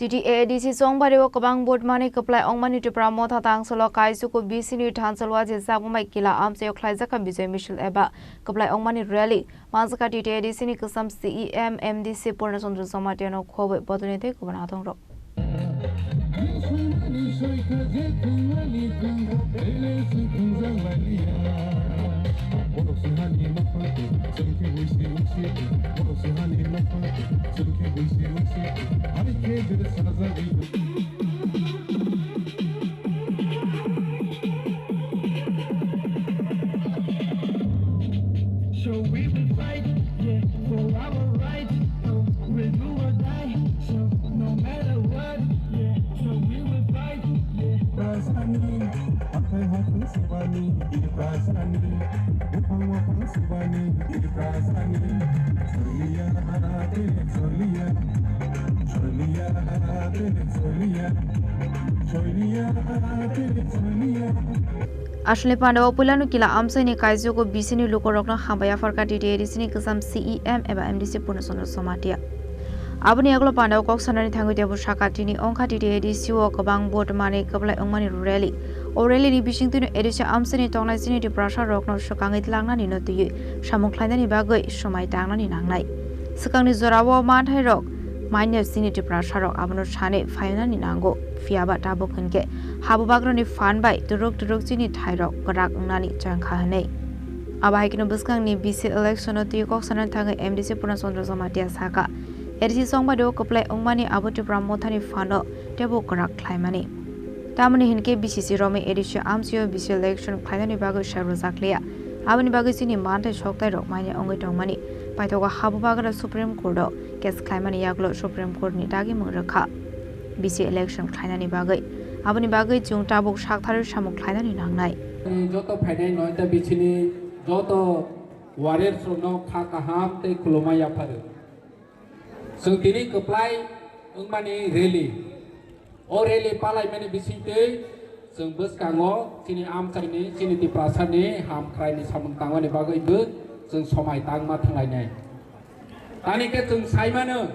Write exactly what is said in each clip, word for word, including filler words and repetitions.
T T A A D C chongbario kwbang vote manwi kwplai wngmani Tipra Motha thangsalo Kaisuku B C ni thansalwa je Chakmamai Kila amchaio khlaijakha Bijoy Misil eba kwplai wngmani rally. Manjakha T T A A D C ni kwcham C E M M D C Purna Chandra Jamatia no khobwi bodolni tei kubun athongrok. So we will fight, yeah, for our right. So we'll do or die. So no matter what, yeah. So we will fight, yeah. Prasani, akhai hakhai subani, iri prasani, buphang waphang subani, iri prasani. Soliya, tere soliya, soliya, tere soliya, soliya, tere soliya. Aswlni pandao puilano Kila amchaini Kaisuku B C ni lukurokno hambai yapharkha T T A D C ni kwcham C E M eba M D C Purna Chandra Jamatia. Aboni yagulo pandao kok sanani thangwi teibo sakha tini wngkha T T A D C o kwbang vote manwi kwplai wngmani rally. O rally ni bisingtwino A D C amchaini tongnai chini Tiprasa rokno swkangwi tlangnani no twiwi samung khlainani bagwi swmai tangnani nangnai. Swkangni jorao manthairok manya chini Tiprasa rok abono sanwi phainani nango. Phiyaba tabuk hinkhe habubagrani phan bai turuk turuk chini thairok kwrak wngnani chengkha hwnwi. Abo hai kheno bwskangni B C election o twi kok sanani thangwi M D C Purna Chandra Jamatia sakha, A D C chongbario kwplai wngmani abo Tipra Mothani phano teibo kwrak khlaimani. Tamoni hinkhe B C C romwi A D C amchaio B C election khlainani bagwi saibrwjak liya. Aboni bagwi chini manthai soktairok manya wngwi tongmani paithago habubagra Supreme Court o case khlaimani yagulo Supreme Court ni dagimung rwkha. B C election khlainani bagwi. Aboni bagwi chwng tabuk saktharwi samung khlainani nangnai. Joto phainai noita bichini joto warriors rokno kha kaham tei khulumma yapharu. Chwng tini kwplai wngmani rally. O rally palaimani bisingtwi chwng bwskango chini amchaini, chini Tiprasani hamkraini samung tangmani bagwibo chwng somai tangma thanglainai. Tani khe chwng saimano,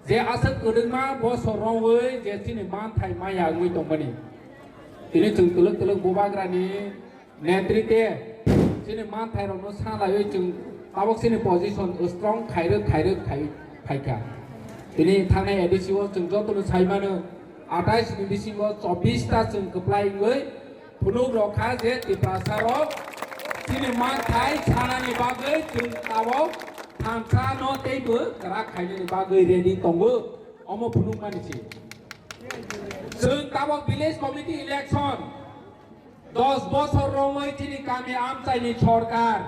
je aswk kwrwngma bosor romwi je chini manthai maya wngwi tongmani. Tini chwng twlwk twlwk bubagrani netrite chini manthairokno salaiwi chwng tabuk chini position strong khairwk khairwk khai phaikha. Tini thangnai A D C o chwng jotono saimano, atais ni bisingo chobbish ta chwng kwplai wngwi phunuk rok kha je Tiprasa rok chini manthai sanani bagwi chwng tabuk thansa no teibo kwrak khainani bagwi ready tongo. Omo phunukmani se. Chwng tabuk village committee election dos bosor romwi chini kami amchaini sorkar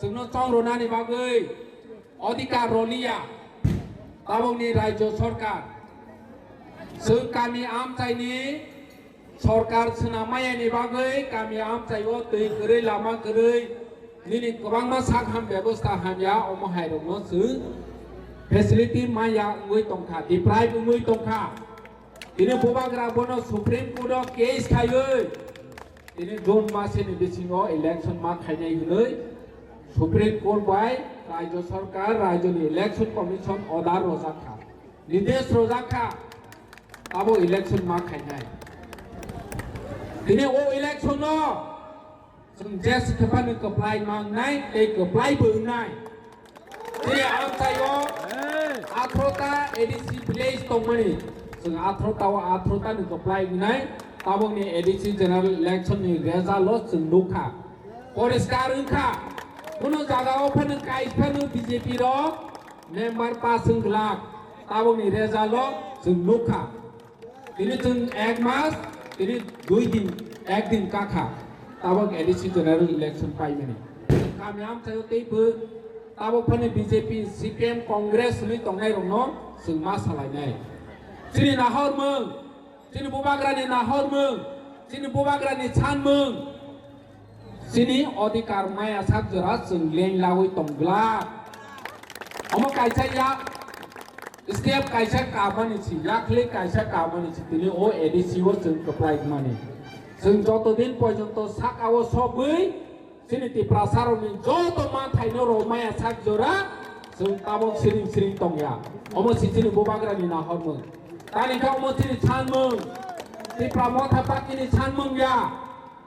chwngno chongrwnani bagwi adhikar rwliya tabukni rajyo sorkar. Chwng kami amchaini sorkar swnam mayani bagwi kami amchaio twi kwrwi, lama kwrwi, nini kwbangma sak ham bebosta hamya, omo hairokno chwng facility maya wngwi tongkha, deprive wngwi tongkha. Tini bubagra bono Supreme Court o case khaiwi tini June masini bisingo election ma khainai hwnwi Supreme Court bai Rajya Sarkar, Rajyani Election Commission order rwjak kha, nidesh rwjak kha, abo election ma khainai. Tini o election no Chwng je se thephano kwplai mangnai tei kwplai bo wngnai. Tei amchaio athro ta A D C village tongmani. Chwng athro ta o athro ta ni kwplai wngnai. Tabukni A D C general election ni result o chwng nukha. Poriskar wngkha. Kuno jaga o phano kai phano B J P rok member pass wng glak. Tabukni result o chwng nukha. Tini chwng ek mas, tini dui din, ek din kakha. Tabuk A D C general election paimani. Kami amchaio teibo tabuk phani B J P, C P M, Congress hwnwi tongnairokno chwng ma salainai. Chini nahormung, chini bubagrani nahormung, chini bubagrani sanmung. Chini odhikar maya sak jora chwng leng lawi tonglak. Omo kaisa yak step kaisa kamani si, yakli kaisa kamani si, tini o A D C o chwng kwplai mani. Chwng joto din porjonto saka o sogwi chini Tiprasa rokni joto manthai no rw maya sak jora chwng tabok siring siring tongya. Omo si chini bubagrani nahormung. Tani khe omo chini sanmung, Tipra Motha Party ni sanmung ya.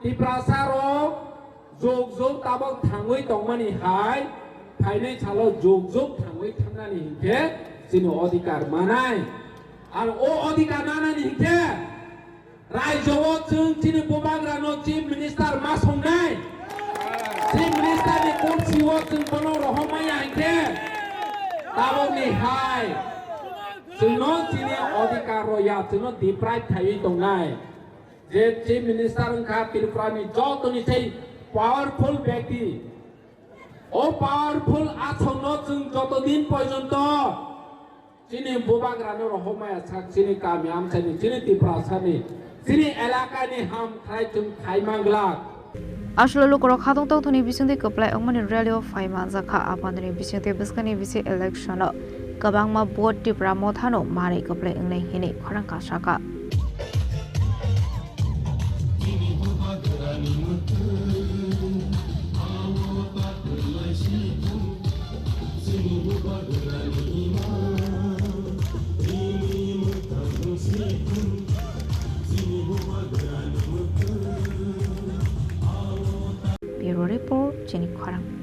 Tiprasa rok jog jog tabok thangwi tongmani hai, phainai salo jog jog thangwi thangnani hinkhe chini odhikar manai. Ar o odhikar manani hinkhe raijo o chwng chini bubagrano Chief Minister ma songnai. Chief Minister ni kursi o chwng bono rohormaya hinkhe tabokni hai chwngno chini odhikar rw ya, chwngno deprive khaiwi tongnai. Je Chief Minister wngkha Tripura ni jotoni sei powerful byakti. O powerful asokno chwng joto din porjonto chini bubagrano rohormaya sak chini kami amchaini, chini Tiprasani, chini elakani ham khlai chwng khai manglak. Aswk lukurok khatungtokthani bisingtwi kwplai wngmani rally o phai manjakha. Aboni bisingtwi bwskangni bisi election o kwbangma vote Tipra Mothano manwi kwplai wngnai hinwi khorang kasakha. Bureau Report, chini khorang.